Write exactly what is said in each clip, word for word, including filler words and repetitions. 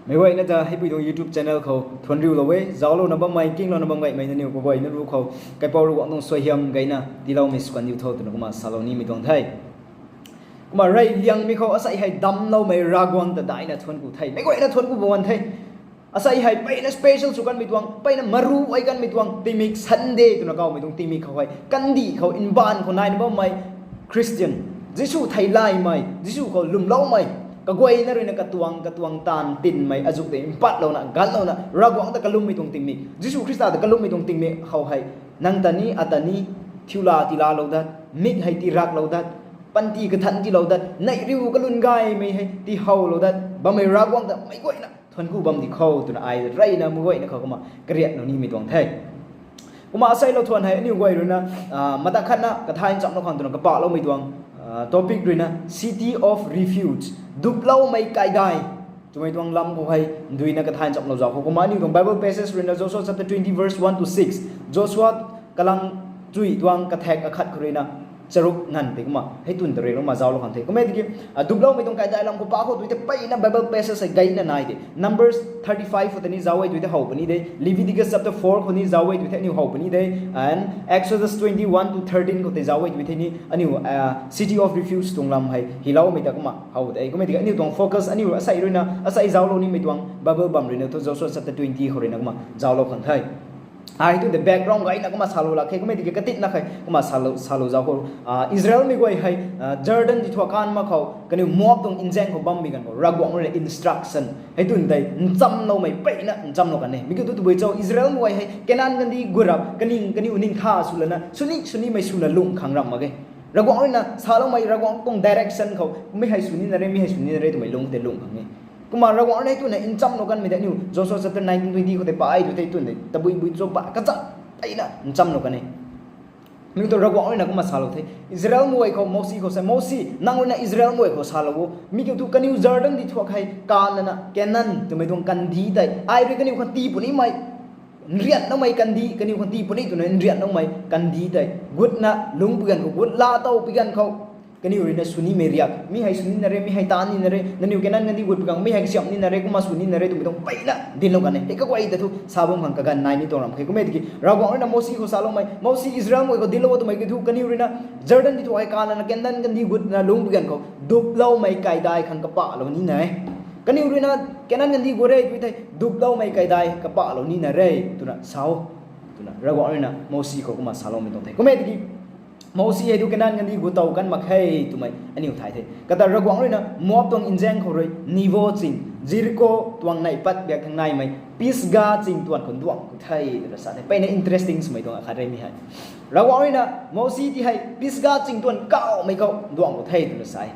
Meic guayna ta hei pui tuang YouTube channel khou thuanriulou e, zauclouna bammei, kinglouna bam gaymei nangniw kaguayna ruc khou Kaipouc Ravguangc tuang suaihiam gayna tiiloumei sw kan diu tho twna kumna salou nimei tuang the. Kumna rey liangmei khou asei hei damcloumei Ravguangc ta daihna thuanc ku the, meic guayna thuanc ku bam the. Asei hei peyna special sw kanmei tuang, peyna maru ai kanmei tuang tingmik Sunday twna kawmei tuang tingmik khou hei kandih khou mbaanv khou naina bammei Christian, Jisu theilaymei, Jisu khou lwmloumei, kaguayna ruina katuang katuang taanv tinmei azuh tei mpatlouna ganvlouna Ravguangc ta kalummei tuang tingmik, Jisu Khrista ta kalummei tuang tingmik khou hei nang ta ni, ata ni, thiula tiilalou dat, mik hei tiiraklou dat, panty kathanc tiilou dat, neihriu kalum gaymei hei tiihowlou dat bammei Ravguangc ta meic guayna thuanc ku bam di kho twna ai reyna meic guayna khou kumna kariaklou nimei tuang the. Kumna aseilou thuan hei aniu guay ruina, mata khatna kathay nchamlou khang twna kapahloumei tuang topic ruina City of Refuge, duploumei kaidai twmei tuang lam khou hei nduina kathay nchamlou zauc khou kumna aniu tuang Bible passage ruina Joshua chapter twenty verse one to six, Joshua kalang chui tuang kathak akhat khou ruina charuk nganv tei kumna hei twn ta rui kumna zauclou khang the. Kumna tiki duploumei tuang kaidai lam khou pa khou tui tei peyna Bible passage hei gayna nai de. Numbers thirty five khou tei ni zauc e tui tei how puni de, Leviticus chapter four khou ni zauc e tui tei aniu how puni de, and Exodus twenty one to thirteen khou tei zauc e tui tei ni aniu City of Refuge tuang lam hei hyloumei ta kumna how de. Kumna tiki aniu tuang focus aniu asei ruina asei zauclou nimei tuang Bible bam ruina thu Joshua chapter twenty khou ruina kumna zauclou khang the. Ai tu the background gayna kumna salou lak khe, kumna tiki katitna khe kumna salou zauc khou, Israelmei guay hei Jordan ti thuak kan mak khou kaniw Moab tuang nzaeng khou bammei ganv khou Ravguangc ruina instruction hei twn tei nchamloumei peyna nchamlou kan e. Mi kiu thu tabui cho, Israelmei guay hei Kanan kandih gut rap kaning kaniw ningtha sw lana swni swnimei swna lung khang ramh mak e. Ravguangc ruina saloumei Ravguangc tuang direction khou mi hei sw nina re, mi hei sw nina re twmei lung tei lung khang e. Kumna Ravguangc ruina hei twn tei nchamlou kanmei tei aniu Joshua chapter nineteen twenty khou tei pa ai tu tei twn tei tabui bui cho pa kazat peyna nchamlou kan e. Mi tu Ravguangc ruina kumna salou the, Israelmei guay khou Mosi khou sa, Mosi, nang ruina Israelmei guay khou salou o, mi kiu thu kaniw Jordan ti thuak hei kan lana Kanan twmei tuang kandih tei ai rui kaniw khang tii punimei, nrianloumei kandih, kaniw khang tii puni twna nrianloumei kandih tei gutna lungc pui ganv khou, gut laa tow pui ganv khou kaniw ruina swnimei riak, mi hei sw nina re, mi hei taan nina re, nangniw Kanan kandih gut pui ganv mi hei kasiamh nina re, kumna sw nina re twmei tuang peyna dinclou kan e. Hei kaguay ta thu sa bam khang kaganv nai ni tuang ramh khe. Kumna tiki Ravguangc ruina Mosi khou saloumei, Mosi, Israelmei guay khou dinclou twmei kiu thu kaniw ruina Jordan ti thuak hei kan lana Kanan kandih gutna lungc pui ganv khou duploumei kaidai khang kapahlou nina e. Kaniw ruina Kanan kandih gut re tui thei duploumei kaidai kapahlou nina re twna sa o, twna Ravguangc ruina Mosi khou kumna saloumei tuang the. Kumna tiki Mosi hei tu Kanan kandih gut tow kan mak khe twmei aniu thay the. Kata Ravguangc ruina Moab tuang nzaeng khou rui Nebo ching, Jeriko tuang neih pat biak thang naimei Pisga ching tuan khou nduang ku the twna sa the. Peyna interesting swmei tuang akhat re mi hei. Ravguangc ruina Mosi ti hei Pisga ching tuan kawmei khou nduang ku the twna sa e.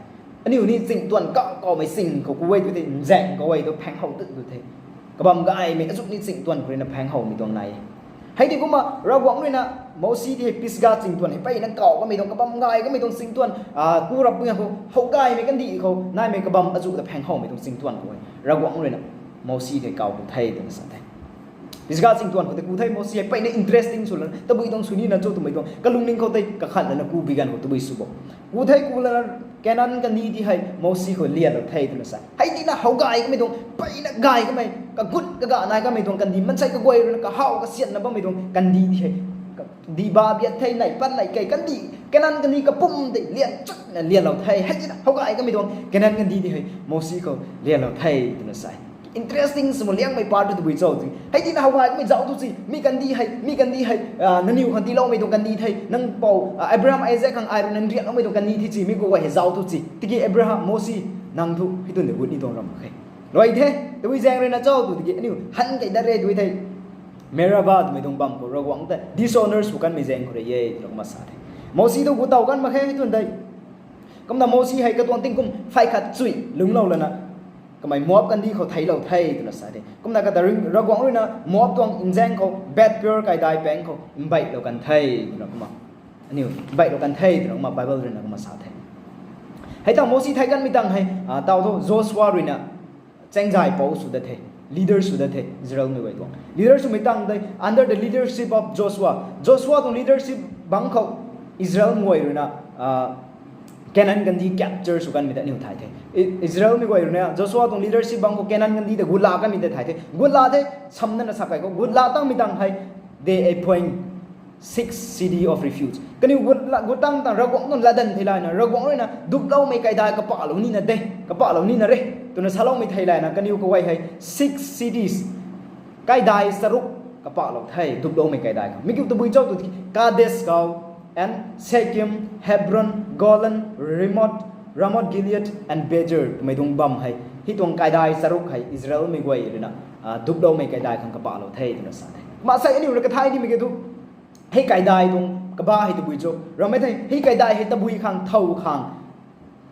Aniu ni ching tuan kaw kawmei ching khou ku e tu tei nzaeng khou e tu phaeng how tu tu the. Kabam gaymei azuh ni ching tuan khou ruina phaeng howmei tuang nai e. Hei tei kumna Ravguangc ruina Mosi ti hei Pisga ching tuan hei peyna kaw kamei tuang, kabam gay kamei tuang ching tuan, ku rap pui ganv khou how gaymei kandih khou naimei kabam azuh ta phaeng howmei tuang ching tuan khou e Ravguangc ruina Mosi tei kaw ku the twna sa the. Pisga ching tuan khou tei ku the Mosi hei peyna interesting sw lana tabui tuang sw nina cho twmei tuang kalungning khou tei kakhat lana ku pui ganv khou tabui sw bo. Ku the ku lana Kanan kandih ti hei Mosi khou lianlou the twna sa. Hei tina how gay kamei tuang, peyna gay kamei, kagut kaga nai kamei tuang kandih, maansei kaguay ruina kahaw kasianna bammei tuang kandih ti hei, dihba biat the, neih pat neih key kandih, Kanan kandih kapum tei lian chakna lianlou the. Hei tina how gay kamei tuang Kanan kandih ti hei Mosi khou lianlou the twna sa. Interesting swmei liangmei part tu tabui cho ti. Hei tina how gay kamei zauc tu si, mi kandih hei, mi kandih hei, nangniw khang tiiloumei tuang kandih the, nang pou Abraham, Isaac khang ai rui nang nrianloumei tuang kandih the si, mi kaguay hei zauc tu si. Tiki Abraham, Mosi, nang thu hei twn tei gut ni tuang ramh mak khe. Luai the, tabui zaeng ruina cho tu tiki aniu han kei dat re tui thei Meribah twmei tuang bam khou Ravguangc ta dishonor sw kanmei zaeng khou rui e twna kumna sa the. Mosi tu gut tow kan mak khe hei twn tei. Kumna Mosi hei katuang tingkum phay khat chui lungclou lana kamei Moab kandih khou theiclou the twna sa the. Kumna kata Ravguangc ruina Moab tuang nzaeng khou Beth-peor kaidai paeng khou mbeihlou kan the twna kumna, aniu mbeihlou kan the twna kumna Bible ruina kumna sa the. Hei tang Mosi thei kanmei tang hei, taw thu Joshua ruina chaengzay pou sw dat the, leader sw dat the Israelmei guay tuang. Leader swmei tang tei under the leadership of Joshua. Joshua tuang leadership bangc khou Israelmei guay ruina Canaan kandih capture sw kanmei ta aniu thay the. I- Israelmei guay rui na Joshua tuang leadership bang khou Canaan kandih ta gutla kanmei ta thay the. Gutla the, samna na sa kai khou gutla tangmei tang hei, they appoint six city of refuge. Kaniw gut la- gut tang tang Ravguangc tuang latdanv thei layna, Ravguangc rui na duploumei kaidai kapahlou nina de, kapahlou nina re twna saloumei thei layna, kaniw kaguay hei six cities, kaidai charuk kapahlou the, duploumei kaidai khou. Mi kiu tabui cho tw tiki, Kadesh khou, and Shechem, Hebron, Golan, Ramoth, Ramoth Gilead, and Bezer twmei tuang bam hei, hei tuang kaidai charuk hei Israelmei guay rui na, ah, duploumei kaidai khang kapahlou the twna sa the. Kumna sei aniu rui kathay nimei kiu thu, hei kaidai tuang kabah hei tabui cho ramei the, hei kaidai hei tabui khang thow khang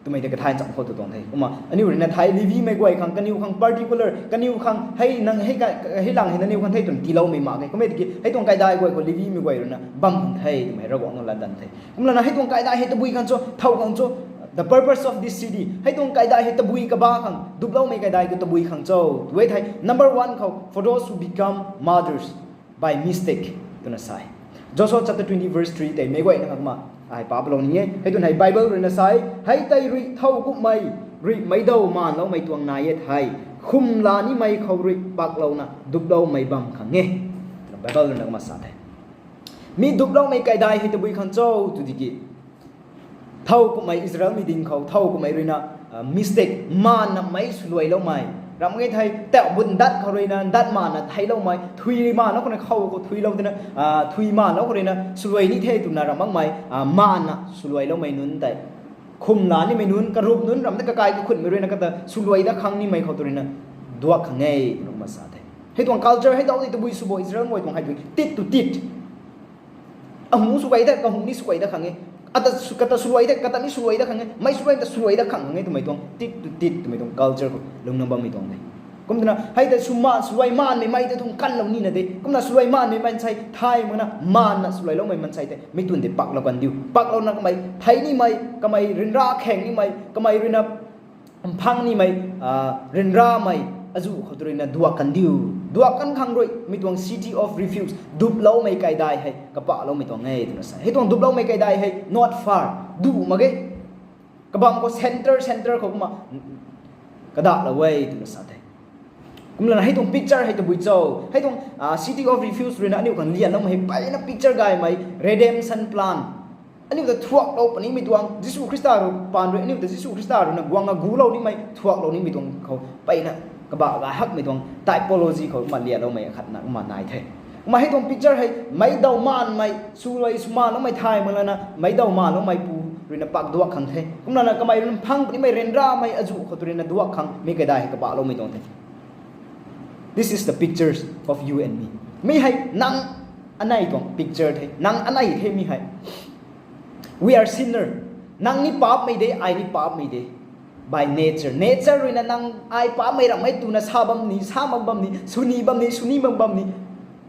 twmei ta kathay cham khou tu tuang the. Kumna aniu rui na thay Levimei guay khang, kaniw khang particular, kaniw khang hei nang hei ka- hei lang hei nangniw khang the twna tiiloumei mak khe. Kummei tiki hei tuang kaidai guay khou Levimei guay rui na bam khang the twmei Ravguangc tuang latdanv the. Kumlana hei tuang kaidai hei tabui khang cho, thow khang cho, the purpose of this city, hei tuang kaidai hei tabui kabah khang, duploumei kaidai khou tabui khang cho twe thei, number one khou, for those who become martyrs by mistake twna sa e. Joshua chapter twenty verse three tei meic guayna khang kumna ai paplou ni e. Hei twn hei Bible rui na sa e, hei tei rui thow kummei rui meicdaw maanloumei tuang nai e thei, khumla nimei khou rui paklouna duploumei bam khang e twna Bible rui na kumna sa the. Mi duploumei kaidai hei tabui khang cho tw tiki, thow kummei Israelmei ding khou thow kummei rui na, ah, mistake, maanna mei swluailoumei ram e thei, tau bun dat khou rui na dat maanna theiloumei, thui maanna khou na khou khou thuilou tina, ah, thui maanna khou rui na swluai ni the twna ram makmei, ah, maanna swluailoumei nunc tei, khumla nimei nunc, karup nunc ram ta kakai kakhunmei rui na kata swluai dat khang nimei khou tu rui na duak khang e twna kumna sa the. Hei tuang culture hei daw ni tabui sw bo Israel guay tuang hei tui tit tu tit. Ahung swluai dat, kahung ni swluai dat khang e. Ata sw- kata swluai dat, kata ni swluai dat khang e. Mei swluai ta swluai dat khang e twmei tuang tit tu tit twmei tuang culture khou lungna bammei tuang de. Kum twna hei ta swmaan, swluai maanmei mei ta tuang kanlou nina de. Kumna swluai maanmei maansei thay makna maanna swluailoumei maansei tei mi twn tei paklou kan diu. Paklouna kamei thei nimei, kamei ryanra khaeng nimei, kamei rui na mphang nimei, ah, ryanramei, azuh khou tu rui na duak kan diu. Duak kan khang rui mi tuang city of refuge, duploumei kaidai hei kapahloumei tuang e twna sa. Hei tuang duploumei kaidai hei not far, duh mak ge. Kabam khou centre, centre khou kumna kadahlou e twna sa the. Kumlana hei tuang picture hei tabui cho, hei tuang, ah, city of refuge rui na aniu khang lianloumei hei mpeyna picture gaymei redemption plan. Aniu ta thuaklou punimei tuang, Jisu Khrista rui paan rui, aniu ta Jisu Khrista rui na guang a gulou nimei, thuaklou nimei tuang khou mpeyna kabah gay hakmei tuang typology khou kumna lianloumei akhatna kumna nai the. Kumna hei tuang picture hei meicdaw maanmei, swluai swmaanloumei thay mak lana meicdaw maanloumeipu rui na pak duak khang the. Kumlana kamei rui na mphang punimei ryanramei azuh khou tu rui na duak khang mi kaidai hei kapahloumei tuang the. This is the pictures of you and me. Mi hei nang anei tuang picture the, nang anei the mi hei. We are sinner. Nang ni paapmei de, ai ni paapmei de. By nature. Nature rui na nang ai paapmei ramhmei twna sa bam ni, sa mak bam ni, swni bam ni, swni mak bam ni.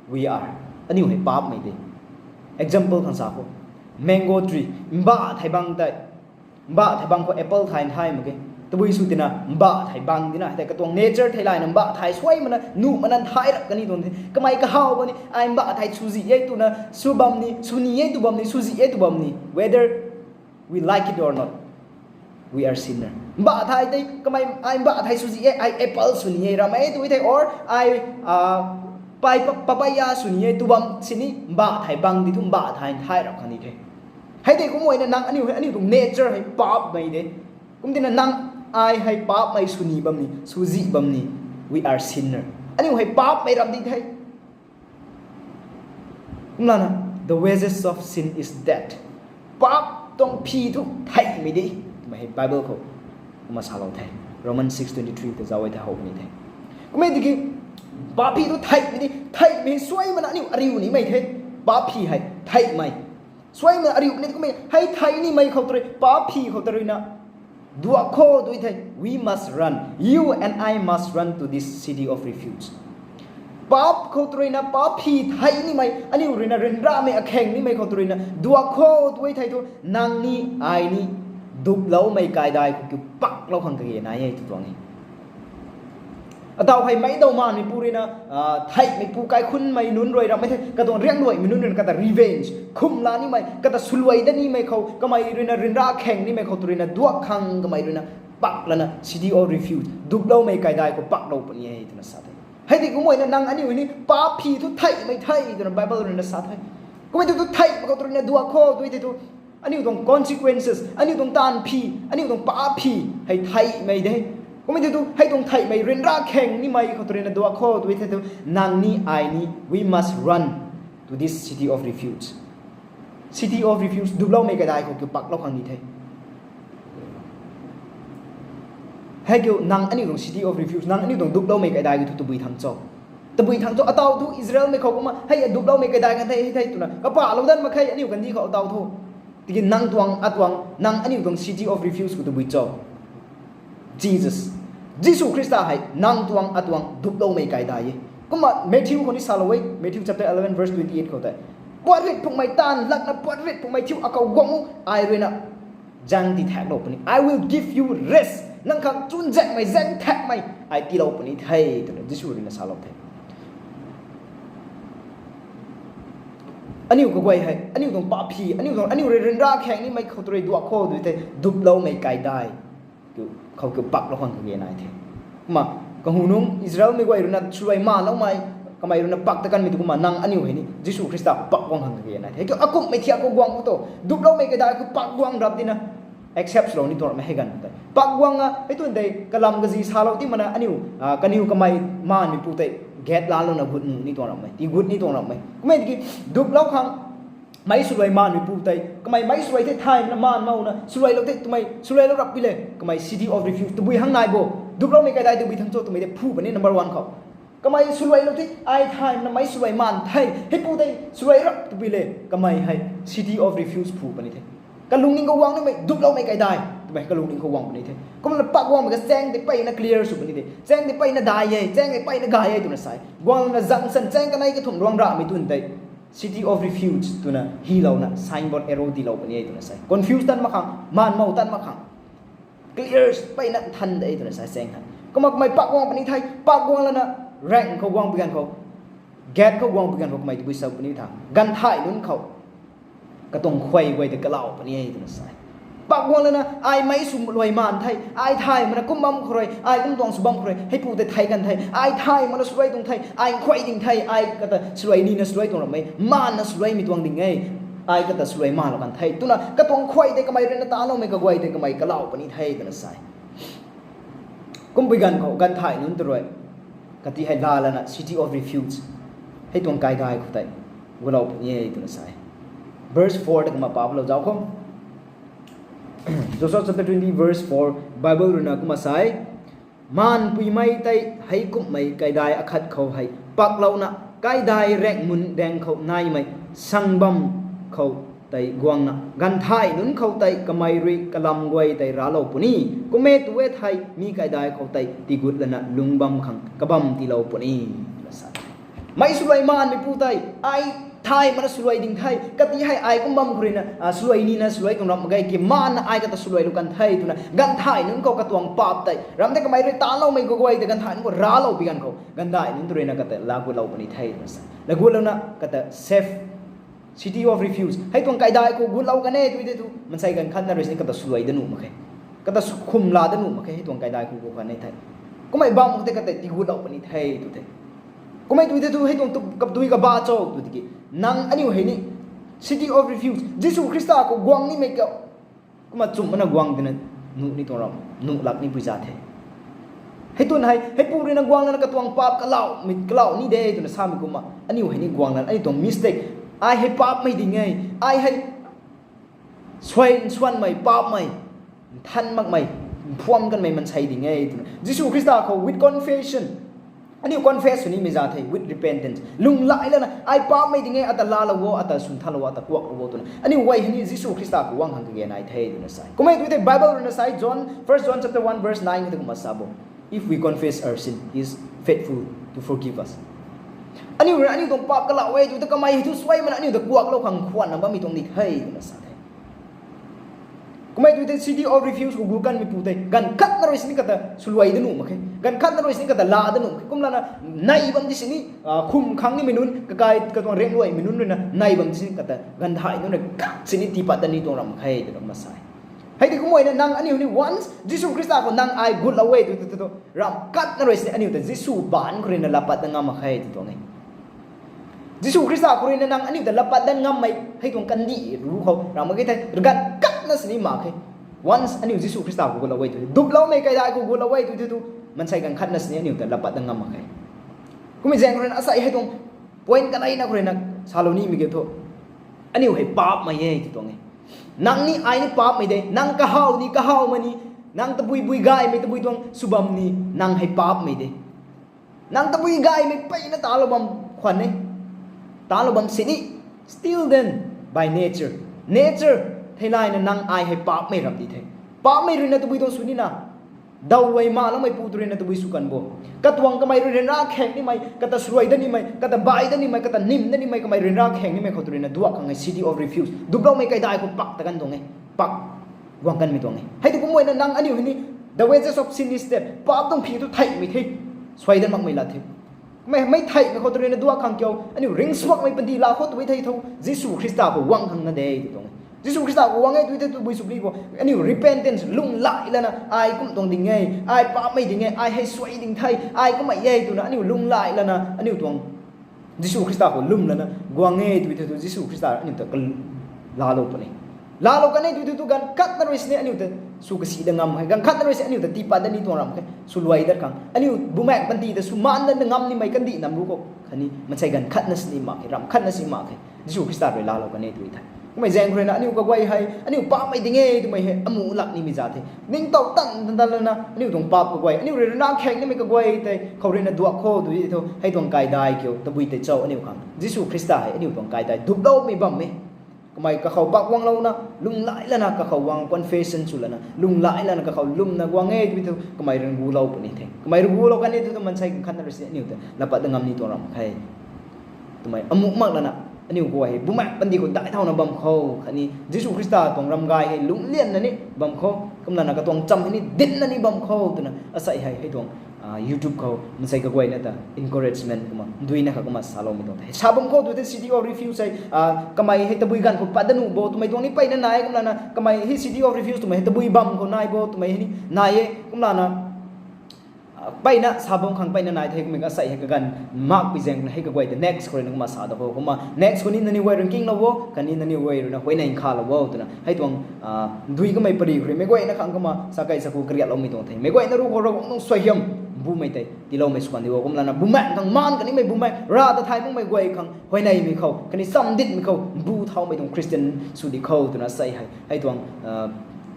We are. Aniu hei paapmei de. Example khang sa khou, mango tree, mbah thei bang tei, mbah thei bang khou apple thay thay mak ge. Tabui sw tina mbah thei bang dina hei tei katuang nature thei layna mbah thei suai makna nuh makna thay rap kani tuang the. Kamei kahaw bam ni, ai mbah thei swzih e twna sw bam ni, swni e tw bam ni, swzih e tw bam ni, whether we like it or not, we are sinner. Mbah thei tei kamei ai mbah thei swzih e, ai apple swni e ram e tw thei, or ai, ah, pai pa- papaya swni e tw bam sini, mbah thei bang di thu mbah thei thay rap khang ni the. Hei tei kum e na nang aniu hei, aniu tuang nature hei paapmei de. Kum tina nang ai hei paapmei swni bam ni, swzih bam ni, we are sinner. Aniu hei paapmei ram di the. Kumlana, the wages of sin is death. Paap tuang phi thu theihmei de twmei hei Bible khou kumna salou the. Roman six twenty three ta zauc e the, how puni the. Kummei tiki paap phi thu theihmei de, theihmei suai makna aniu ariu nimei the. Paap phi hei theihmei suai makna ariu ni kummei hei thei nimei khou tu rui, paap phi khou tu rui na duak khou tu thei, we must run. You and I must run to this city of refuge. Paap khou tu rui na, paap phi thei nimei, aniu rui na ryanramei akhaeng nimei khou tu rui na duak khou tu thei thu, nang ni ai ni duploumei kaidai khou kiu paklou khang kage nai e tw tuang e. Ataw hei meic daw maanmeipu ruina, theihmeipu kaikhunmei nunc rui ramhmei the, katuang riangluaimei nunc ruina kata revenge, khum la nimei, kata swluai dat nimei khou, kamei ruina ryanra khaeng nimei khou tu ruina duak khang kamei ruina pak lana city of refuge, duploumei kaidai khou paklou puni e twna sa the. Hei tei kumna nang aniu hei ni paap phi thu theihmei the twna Bible ruina sa the. Kumna tu theihmei khou tu ruina duak khou tu tei tu aniu tuang consequences, aniu tuang taanv phi, aniu tuang paap phi hei theihmei de. Kumna tu hei tuang theihmei ryanra khaeng nimei khou tu ruina duak khou tu tei tu nang ni ai ni we must run to this city of refuge. City of refuge, duploumei kaidai khou kiu paklou khang ni the. Hei kiu nang aniu tuang city of refuge, nang aniu tuang duploumei kaidai kiu thu tabui thangc cho? Tabui thangc cho? Ataw thu Israelmei khou kumna hei duploumei kaidai kan the hei the twna kapalou dat mak khe aniu kandih khou ataw thu. Tiki nang tuang, atuang, nang aniu tuang city of refuge khou tabui cho? Jesus, Jisu Khrista hei nang tuang, atuang duploumei kaidai e. Kumna Matthew khou ni salou e, Matthew chapter eleven verse twenty eight khou tei, puat rit phungmei taanv lakna puat rit phungmei thiu akhou guang o, ai ruina zaeng tithaeklou puni. I will give you rest. Nang khang chunzaengmei, zaeng thaekmei ai tiilou puni the twna Jisu ruina salou the. Aniu kaguay hei aniu tuang paap phi, aniu tuang, aniu rui ryanra khaeng nimei khou tu rui duak khou tu tei duploumei kaidai khou kiu paklou khang kage nai the. Kumna kahunungc Israelmei guay ruina swluai maanloumei, kamei ruina pak ta kanmei tu kumna nang aniu hei ni Jisu Khrista khou pak guang khang kage nai the. Kiu akumhmei thiak khou guang khou tu, duploumei kaidai khou pak guang rap dina accept swlou ni tuang rapmei hei ganv tei pak guang a, hei tuang tei kalam kazi salou ti mana aniu, kaniw kamei maanmeipu tei gate laalouna gut nuh ni tuang rapmei, tiigut ni tuang rapmei. Kumna tiki duplou khang meic swluai maanmeipu tei kamei meic swluai the thay mana maan mouna swluailou the twmei swluailou rap pi le, kamei city of refuge tabui hang nai bo, duploumei kaidai tabui thangc cho twmei tei phu puni number one khou. Kamei swluailou the, ai thay mana meic swluai maan the, heipu tei swluai rap tabui le, kamei hei city of refuge phu puni the. Kalungning khou guang nimei duploumei kaidai twmei kalungning khou guang puni the. Kumna pak guangmei ka chaeng tei peyna clear sw puni the. Chaeng tei peyna dai e, chaeng tei peyna gay e twna sa e. Guangna zangsan chaeng kanei kathumh ruang ramei tun tei city of refuge twna hylouna signboard arrow tiilou puni e twna sa e. Confuse tan mak khang, maan mou tan mak khang, clear peyna nthan de twna sa e chaeng tei. Kumna kamei pak guang puni the, pak guang lana rank khou guang pi ganv khou, gate khou guang pi ganv khou kamei tabui sa puni tha, ganvthay nunc khou katuang khuay guay tei kalau puni e twna sa e. Pak guang lana ai meic swluai maan the, ai thay mana kum bam khou rui, ai kum tuang sw bam khou rui heipu tei thei kan the, ai thay mana swluai tuang the, ai khuay ding the, ai kata swluai nina swluai tuang rapmei, maanna swluaimei tuang ding e, ai kata swluai maanlou kan the twna katuang khuay tei kamei ruina taloumei kaguay tei kamei kalau puni the twna sa e. Kumpui ganv khou ganvthay nunc ta rui kati hei laa lana city of refuge, hei tuang kaidai khou tei gulou puni e twna sa e. Verse four ta kumna paplou zauc khou, Joshua chapter twenty verse four, Bible ruina kumna sa e, maanpuimei tei heikumhmei kaidai akhat khou hei paklouna kaidai raengc mun daeng khou naimei sang bam khou tei guangna ganvthay nunc khou tei kamei rui kalam guay tei raclou puni. Kum e tu e thei mi kaidai khou tei tiigut lana lungc bam khang kabam tiilou puni. Meic swluai maanmeipu tei ai thay mana swluai ding the, kati hei ai kum bam khou ruina swluai nina swluai tuang ram mak ge, ki maanna ai kata swluailou kan the twna ganvthay nunc khou katuang paap tei ram tei kamei rui taloumei kaguay tei ganvthay nunc khou raclou pi ganv khou ganvthay nunc ta ruina kata laa gutlou puni the twna sa e. Laa gutlouna kata safe, city of refuge, hei tuang kaidai khou gutlou kan e tu tei tu maansei ganv khatna rui sini kata swluai dat nuh mak khe, kata khum laa dat nuh mak khe, hei tuang kaidai khou gut kan e thei. Kummei bam khou tei kata tiigutlou puni the tu the. Kummei tu tei tu hei tuang kadui kaba cho tu tiki, nang aniu hei ni city of refuge Jisu Khrista khou guang nimei ka kumna chum mana guang tina nuh ni tuang ram, nuh lak ni pui za the. Hei tun hei heipu ruina guang lana katuang paap kalau, mi kalau ni de twna samei kumna aniu hei ni guang lana aniu tuang mistake, ai hei paapmei ding e, ai hei suai nsuanmei, paapmei, nthan makmei, mphuam kanmei maansei ding e twna Jisu Khrista khou with confession, aniu confess sw nimei za the, with repentance, lunghlaic lana ai paapmei ding e, ata laalou o, ata swnthanlou o, ata kuaklou o twna aniu guay hei ni Jisu Khrista khou guang khang kage nai the twna sa e. Kummei tu tei Bible ruina sa e, John, First John chapter one verse nine khou tei kumna sa bo, if we confess our sin, he is faithful to forgive us. Aniu ruina aniu tuang paap kalau e tu tei kamei hei thu suai mana aniu ta kuaklou khang khwanna bammei tuang di the twna sa the. Kummei tu tei city of refuge khou gu kanmeipu tei ganv khatna rui sini kata swluai da nuh mak khe, ganv khatna rui sini kata laa da nuh mak khe. Kumlana nai bam di sini, khum khang nimei nunc, kakai katuang riangluaimei nunc ruina nai bam di sini kata ganv thai nunc rui khat sini tiipat dat ni tuang ram mak khe twna kumna sa e. Hei tei kumna na nang aniu ni once Jisu Khrista khou nang ai gutlou e tu tu tu tu, ram khatna rui sini aniu ta Jisu baanc khou ruina lapat dat ngam mak khe tw tuang e. Jisu Khrista khou ruina nang aniu ta lapat dat ngammei hei tuang kandih ru khou ram mak khe thei, ganv khatna sini mak khe. Once aniu Jisu Khrista khou gutlou e tu, duploumei kaidai khou gutlou e tu tu tu, maansei ganv khatna sini aniu ta lapat dat ngam mak khe. Kummei zaeng khou ruina asei hei tuang point kaneina khou ruina salou nimei kiu thu, aniu hei paapmei e tw tuang e. Nang ni ai ni paapmei de, nang kahaw ni kahaw mani, nang tabui bui gaymei tabui tuang swbam ni, nang hei paapmei de. Nang tabui gaymei peyna talou bam khwan e, talou bam sini, still then, by nature, nature theilayna nang ai hei paapmei ram di the. Paapmei ruina tabui tuang sw nina, daw luai ma langmeipu tu ruina tabui sw kan bo. Katuang kamei rui ryanra khaek nimei, kata swluai dat nimei, kata bai dat nimei, kata nim dat nimei, kamei ryanra khaek nimei khou tu ruina duak khang e city of refuge, duploumei kaidai khou pak ta kan tuang e, pak guang kanmei tuang e. Hei tu kumna na nang aniu hei ni, the wages of sin is death, paap tuang phi tu theihmei the, suai dat makmei lat the. Mei, mei theihmei khou tu ruina duak khang kiu, aniu ringcsuakmei pandi la khou tabui thei tho, Jisu Khrista khou guang khang na de tw tuang e. Jisu Khrista khou guang e tu thei tabui sw pli bo, aniu repentance, lunghlaihlana, ai kum tuang ding e, ai paapmei ding e, ai hei suai ding the, ai kummei e twna aniu lunghlaihlana aniu tuang Jisu Khrista khou lwmlana guang e tu thei tu Jisu Khrista aniu ta laalou puni. Laalou kan e tu thei tu ganv khatna rui sini aniu ta sw kasi dat ngam khe, ganv khatna rui sini aniu ta tiipat dat ni tuang ram khe, swluai dat khang. Aniu bumaengh pandi ta sw maan dat ngam nimei kandih nam ru khou khatni maansei ganv khatna sini mak khe, ram khatna sini mak khe. Jisu Khrista rui laalou kan e tu thei. Kummei zaeng khou ruina aniu kaguay hei, aniu paapmei ding e twmei hei amuh lak nimei za the. Ningtow tan tan tan lana aniu tuang paap kaguay, aniu rui ryanra khaek nimei kaguay tei khou ruina duak khou tu thei tho, hei tuang kaidai kiu tabui tei cho aniu khang, Jisu Khrista hei aniu tuang kaidai duploumei bam e. Kamei kakhou pak guanglouna, lunghlaihlana kakhou guang confession sw lana, lunghlaihlana kakhou lwmna guang e tu thu kamei rui gulou puni the. Kamei rui gulou kan e tu thu maansei ganv khatna rui sini aniu ta lapat dat ngam ni tuang ram khe. Twmei amuh mak lana, aniu guay hei bumaengh pandi khou dai thauna bam khou khatni Jisu Khrista tuang ram gay hei lungclianna ni bam khou, kumlana katuang cham hei ni dinna ni bam khou twna asei hei hei tuang YouTube khou maansei kaguayna ta encouragement kumna duina kha kumna saloumei tuang the. Sa bam khou tu the city of refuge hei, kamei hei tabui ganv khou pat dat nuh bo twmei tuang ni peyna nai e, kumlana kamei hei city of refuge twmei hei tabui bam khou nai bo twmei hei ni nai e, kumlana peyna sa bam khang peyna nai the. Kummei asei hei kaganv makpui zaeng khou na hei kaguay ta next khou ruina kumna sa da khou kumna next khou ni nangniw guay rui kinglou o khatni nangniw guay ruina huayney nkhalou o twna hei tuang dui kamei pari khou rui meic guayna khang kumna sa kei sa khou kariatloumei tuang the. Meic guayna ru khou Ravguangc tuang suaihiam bumei tei tiiloumei sw kan di o, kumlana bumaengh khang maan kanimei bumaengh, rav ta thay makmei guay khang huayneymei khou khatni chamditmei khou bu thaumei tuang Christian sw di khou twna asei hei hei tuang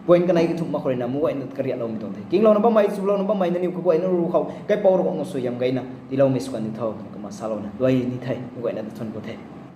point kanei kathumh mak khou ruina meic guayna kariatloumei tuang the. Kinglouna bammei, chulouna bammei nangniw kaguayna ru khou kaipouc Ravguangc tuang suaihiam gayna tiiloumei sw kan di tho twna kumna salouna luai ni the, meic guayna ta thuan khou the.